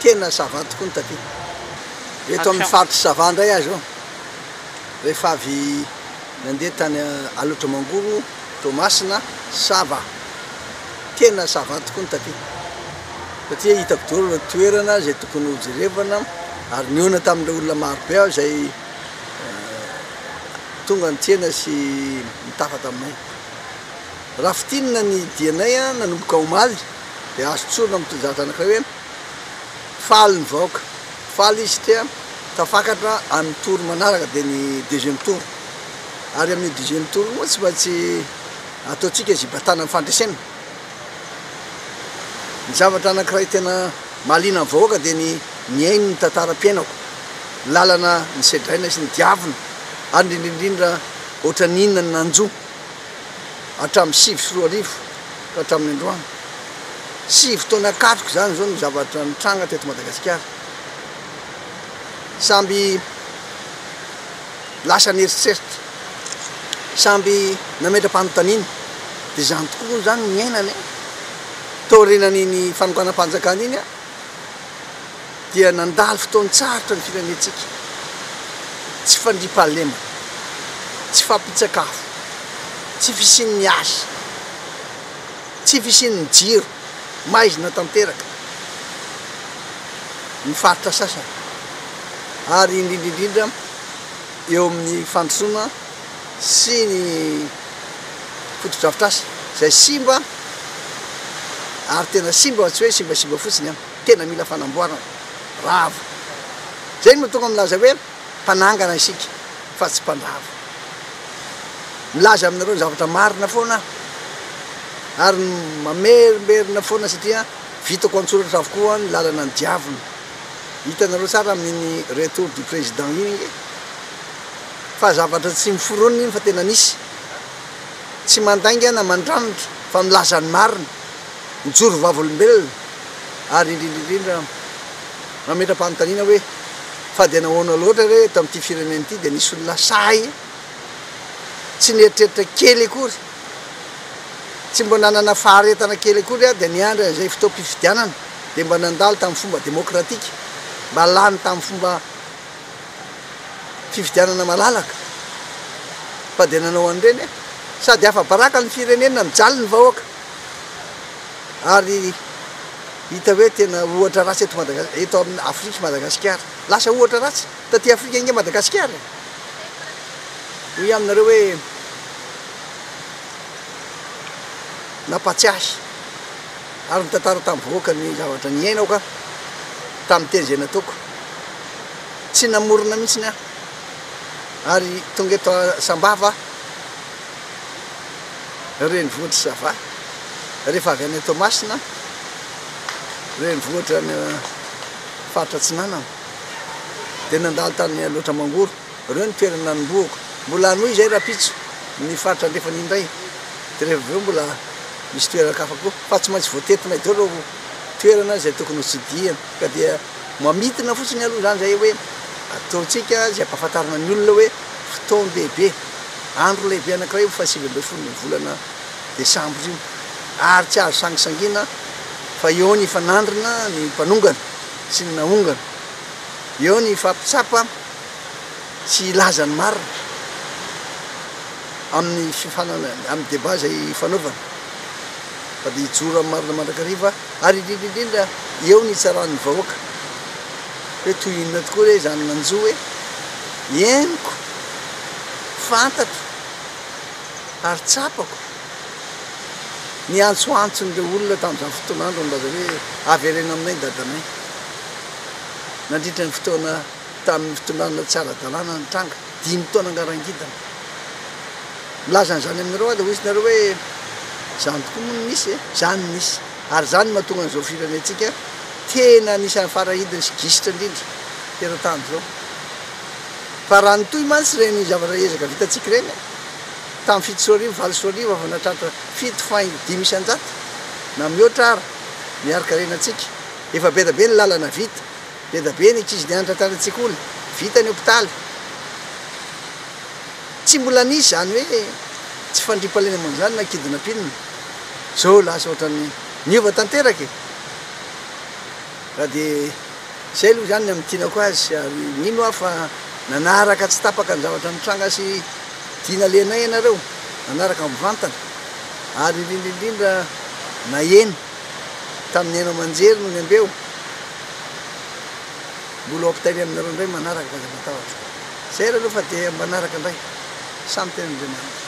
Tena Sava tokoa ny taty. Eto amin'ny faritr'i Sava indray aho izao, rehefa avy nandeha tany Alaotra Mangoro, Toamasina, Sava. Tena Sava tokoa ny taty. Satria hitako daholo ireo toerana izay tokony ho jerevana ary nihaona tamin'ireo olona maro be aho izay tonga nitsena sy nitafa taminay. Raha fintinina ny dianay nanomboka omaly dia azo tsorina amin'ny toe-javatra anankiray hoe faly ny vahoaka, faly izy satria tafakatra amin'ny tour manaraka dia ny deuxième tour, ary amin'io deuxième tour io moa tsy maintsy ataontsika izay hibatana ny fandresena. Ny zavatra anankiray tena mahaliana ny vahoaka dia ny mihaino ny tantaram-piainako, ny lalana nisedraina sy nidiavina ary indrindra indrindra ohatran'ny inona ny nanjo. hatramin'ny 2009 ka hatramin'ny androany. Sivy taona katroka izany izao no zavatra nitranga teto Madagasikara. Samby lasa nieritreritra, samby nametra-panontaniana, dia izany tokoa moa izany no niainana e! Taorianan'iny fanonganam-panjakana iny dia nandalo fotoan-tsarotra ny firenentsika, tsy fandriampahalemana, tsy fahampian-tsakafo, tsy fisian'ny asa, tsy fisian'ny jiro, maizina tanteraka ny faritra sasany ary indrindra indrindra eo amin'ny fandrosoana sy ny fotodrafitrasa izay simba ary tena simba fa tsy hoe simbasimba fotsiny an. Tena mila fanamboarana. Rava. Zay no mahatonga milaza hoe mpanangana isika fa tsy mpandrava. Milaza aminareo ny zavatra marina foana aho ary mamerimberina foana satria vitako an-tsoratra avokoa ny lalana nidiavina. Hitanareo tsara amin'iny retour du président iny ange fa zavatra tsy miforonina iny fa tena nisy. Tsy mandainga na mandranitra fa milaza ny marina. Mijoro vavolombelona ary indrindra indrindra mametra-panontaniana hoe fa dia nahoana loatra re eto amin'ity firenena ity dia nisy olona sahy tsy nieritreritra kely akory, tsy mba nanana faharetana kely akory aho dia niandry an'izay fotoam-pifidianana dia mba nandalo tamin'ny fomba demokratika, mba lany tamin'ny fomba fifidianana malalaka fa dia nanao an'ireny e! Sady afa-baraka ny firenena, mijaly ny vahoaka. Ary hita hoe tena ohatra ratsy eto Madagas- eto amin'ny Afrika i Madagasikara. Lasa ohatra ratsy taty Afrika ange Madagasikara e! Hoy aho aminareo hoe nampatsiahy ary nitantara tamin'ny vahoaka ny zavatra niainako aho tamin'ny teny izay nataoko. Tsy namorona mihitsiny aho ary tonga eto Sambava aho. Renivohitr'i Sava, rehefa avy any Toamasina, renivohitra any faritra Atsinanana, dia nandalo tany Alaotra Mangoro. Ireo ny toerana nanombohako. Mbola hanohy izay rahampitso ny faritra andrefana indray, dia rehefa avy eo mbola misy toeran-kafa koa, fa tsy maintsy voatetinay daholo ireo toerana izay tokony hotsidihina, ka dia mamintina fotsiny aloha izany izay hoe ataontsika izay ampahafantarina ny olona hoe fotoan-dehibe. Andro lehibe anankiray io faha 19 ny volana desambra io ary tsy azo sangisangiana fa eo ny hifanandrina ny mpanongana sy ny nahongana, eo ny hifampitsapa sy hilaza ny marina amin'ny fifanana amin'ny débat izay hifanaovana fa dia hijoro amin'ny marina mandrakariva ary indrindra indrindra eo ny hitsaran'ny vahoaka hoe toy inona tokoa re izany nanjo e! Henoko, fantatro ary tsapako ny antsoantson'ireo olona tamin'izany fotoan'andro nilaza hoe avereno aminay ny dadanay. Nandritra ny fotoana tamin'ny fitondrana tsy ara-dalàna nitranga, dimy taona ngarangidina. Milaza an'izany aminareo aho dia hoy izy nareo hoe izany tokoa moa no nisy e? Izany no nisy. Ary izany no mahatonga an'izao firenentsika tena anisan'ny farahidiny sy gisitra indrindra teratany izao. Fa raha nitohy mantsy ireny zavatra ezaka vitantsika ireny tamin'ny 2007, 2008 efa nahatratra fito faingo dimy isan-jato na mihoatra ara ny harin-karenantsika. Efa be dia be ny lalana vita, be dia be ny ankizy nianatra tany an-tsekoly, vita ny hopitaly. Tsy mbola nisy izany hoe tsy fandriampahalemana izany na kidnapping. Izao lasa ohatran'ny niova tanteraka e! Ka dia. Izay aloha izany ny hamintinako azy ary mino aho fa nanaraka tsy tapaka ny zavatra nitranga sy dina lenay ianareo, nanaraka mivantana ary indrindra indrindra naheno tamin'ny haino aman-jery nony ambeo. Mbola ho ampitainy aminareo indray manaraka fa aza matahotra. Izay ary aloha fa dia manaraka indray. Samy tena Andriamanitra.